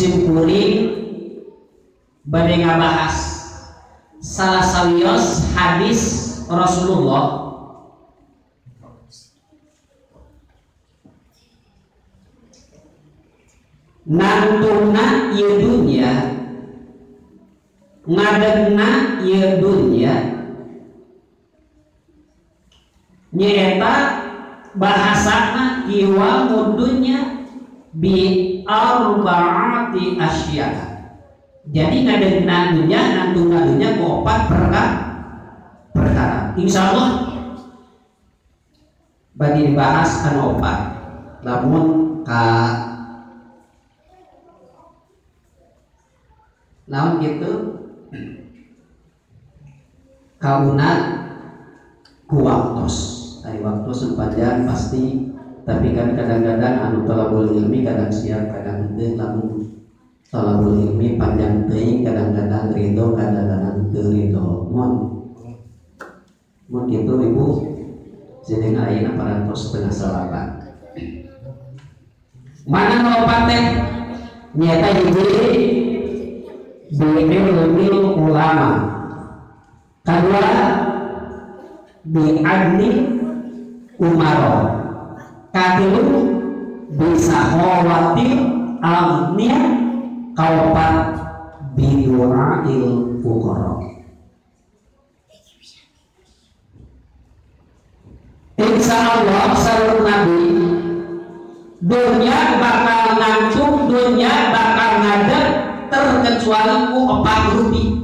Simkuring bade ngabahas salah sawios hadis Rasulullah nantungna ieu dunya, ngadegna ieu dunya nyaeta bahasana kiwamud dunya bi arba'ati asya. Jadi ngadegna dunya, nantungna dunya ku opat perkara. Insyaallah bagi dibahas anu opat. Lamun ka naon gitu kaunat ku waktos, ai waktu sepanjang pasti, tapi kan kadang-kadang anu thalabul ilmi kadang siap kadang henteu. Lamun thalabul ilmi panjang teuing kadang-kadang ridho kadang-kadang teu ridho. Mun kitu ibu jenengan ayeuna parantos 8:30. Mana nu opat teh nyaeta hiji bi'ilmil ulama, kedua bi'adli umaro, katilu bisahowatil aghnia, kaopat bidu'ail fuqara. Insya Allah saur Nabi dunia bakal ngantuk, dunia bakal ngadeg terkecuali ku opat rupi.